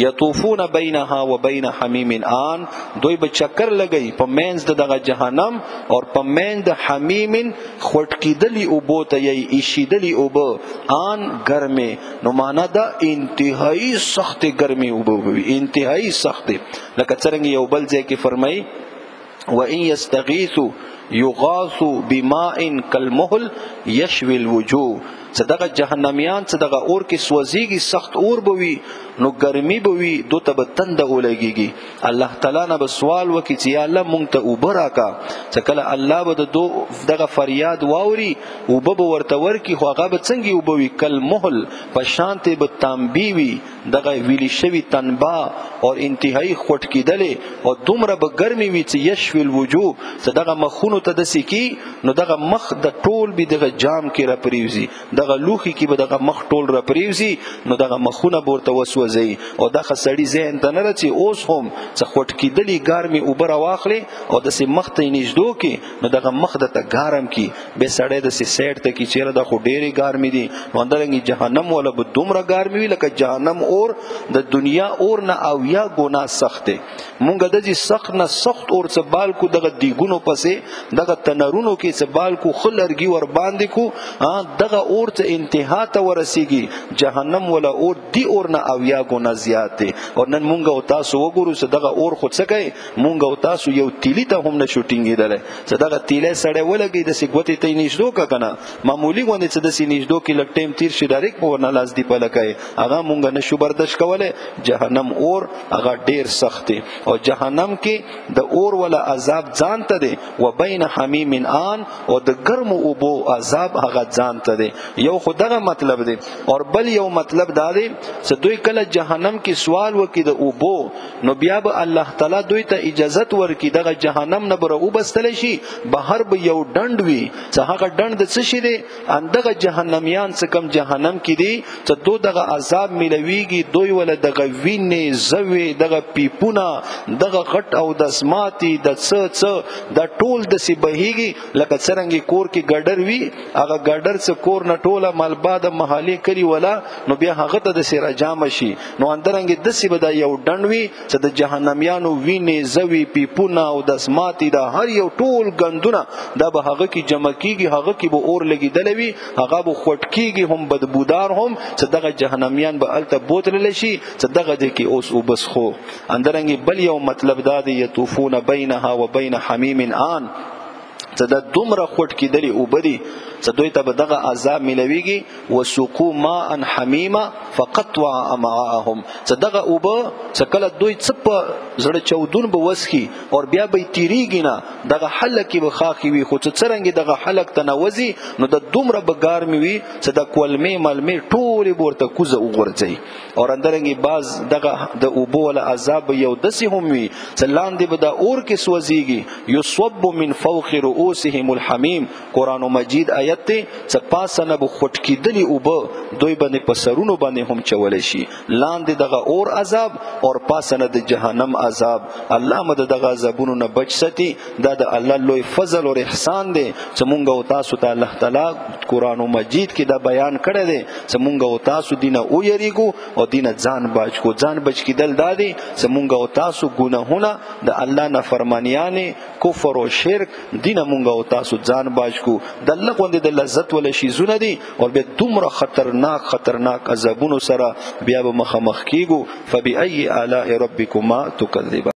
یطوفون بینها وبین حمیم آن، دوی به چکر لګی په مینځ د دغه جهنم او په مینځ د حمیم خټکیدلی اوبو ته یی ایشیدلی اوبو آن ګرمه. نو معنا دا انتهایی سخت ګرمي اوبو وي، انتهایی سخت. لکه څنګه یو بل ځای کې فرمایي وان یستغیثوا یغاثوا بماء کالمهل یشوي الوجوه. چې دغه جهنميان چې دغه اور کې سوځيږي، سخت اور به وي، نو ګرمي به وي، دوی ته به تنده ولګيږي. الله تعالی نه به سوال وکړي چې یا الله مونږ ته اوبه راکا. چې کله الله به د دو دغه فریاد واوري، اوبه به ورته ورکي، خو هغه به څنګه اوبه وي؟ کالمهل، په شانتې به تانبې وي، دغه ویلي شوي تنبا او انتهایی خوټ کېدلې، او دومره به ګرمي وي چې یشوي الوجوه، چې دغه مخونو ته داسې کی نو دغه مخ د ټول به دغه جام کې را پریوزي، دغه لوښي کې به دغه مخ ټول را پریوزي، نو دغه مخونه به ورته وسوځي. او دغه سړي ذهن ته نه رچي اوس هم چې خوټ کېدلې ګرمې اوبه راواخلې او داسې مخ ته یې نږدو کې، نو دغه مخ درته ګرم کي، بیا سړی داسې سیټ ته کي چېرې دا خو ډېرې ګرمې دي. نو همدارنګه جهنم والا به دومره ګرمې وي لکه جهنم اور د دنیا اور نه 70 ګنا سخت دی. مونږ د دې سخت نه سخت اور څه بال کو دغه دیګونو پسې دغه تنرونو کې څه بال کو خلرګي ور باندې کو، دغه اور ته انتها ته ورسیږي. جهنم ولا اور دی اور نه 70 ګنا زیات دی. او نن مونږ او تاسو وګورو چې دغه اور خو څه کوي، مونږ او تاسو یو تیلی ته هم نشو ټینګېدلی. چې دغه تیلی سړی ولګي داسې ګوتې ته یې نږدو که کنه معمولي غوندې چې داسې نږدو کې لږ ټایم تیر شي ډایرکټ به ورنه لاس دی په لکه، هغه مونږ نشو برداشت کولی. جهنم اور هغه ډیر سخت دی، او جهنم کې د اور ولا عذاب ځان ته دی، وبین حمیم آن، او د ګرمو اوبو عذاب هغه ځان ته دی. یو خو دغه مطلب دی. اور بل یو مطلب دا دی چې دوی کله جهنم کې سوال وکړي د اوبو، نو بیا به الله تعالی دوی ته اجازت ورکړي دغه جهنم نه به راوبستل شي، بهر به یو ډنډ وي چې هغه ډنډ د څه شي دی؟ اندغه جهنميان چې کوم جهنم کې دي چې دو دغه عذاب ملويږي، دوی ولا دغه وینې زوی دغه پیپونه دغه غټ او دسماتي د څه څه د ټول دسې بهیږي لکه څرنګه کور کې ګډر وي، هغه ګډر څه کور نه ټوله مالبا د محلې کلي ولا، نو بیا هغه ته دسې راجامه شي. نو اندرنګ دسې به دا یو ډنډ وي چې د جهنميانو وینې زوی پیپونه او دسماتي د هر یو ټول ګندونه دا به هغه کې جمع کیږي، هغه کې به اور لګېدلی وي، هغه به خوټ کیږي هم بدبودار هم، چې دغه جهنميان به هلته بوتللی شي چې دغه دی کې اوس اوبه څښو. اندرنګ بل یو مطلب دا دی یطوفون بینها وبین حمیم آن، چې دا دومره خوټ کېدلې اوبه دي چې دوی ته به دغه عذاب میلاویږي. وسقو ماء حمیما فقطع امعاءهم، چې دغه اوبه چې کله دوی څه په زړه چودون به وسخي او بیا به تیریږي نه، دغه حلق کې به خاخي وي، خو چې څرنګه دغه حلق ته نوځي نو د دومره به ګرمي وي چې د کولمې ملمې ټولې به ورته کوزه وغورځوي. او اندرنګې باز دغه د اوبو ولا عذاب یو داسې هم وي چې لاندې به د اور کې سوځیږي. یصب من فوق رؤوسهم الحمیم، قرآن مجید آیت دی چې پاسه نه به خوټ کېدلې اوبه دوی باندې په سرونو باندې هم چولی شي. لاندې دغه اور عذاب او پاسه نه د جهنم عذاب. الله مو د دغه عذابونو نه بچ ساتي. دا د الله لوی فضل او احسان دی چې مونږ او تاسو ته الله تعالی قرآن مجید کې دا بیان کړی دی چې مونږ او تاسو دینه ویریږو او دینه ځان بچ کو. ځان بچ کېدل دا دی چې مونږ او تاسو ګناهونه د الله نافرمانیانې کفر او شرک دینه مونږ او تاسو ځان بچ کو. د الله غوندې د لذت ولا شیزونه دي او بیا دومره خطرناک خطرناک عذابونو سره بیا به مخامخ کیږو. فبأي آلاء ربکما تکذبان.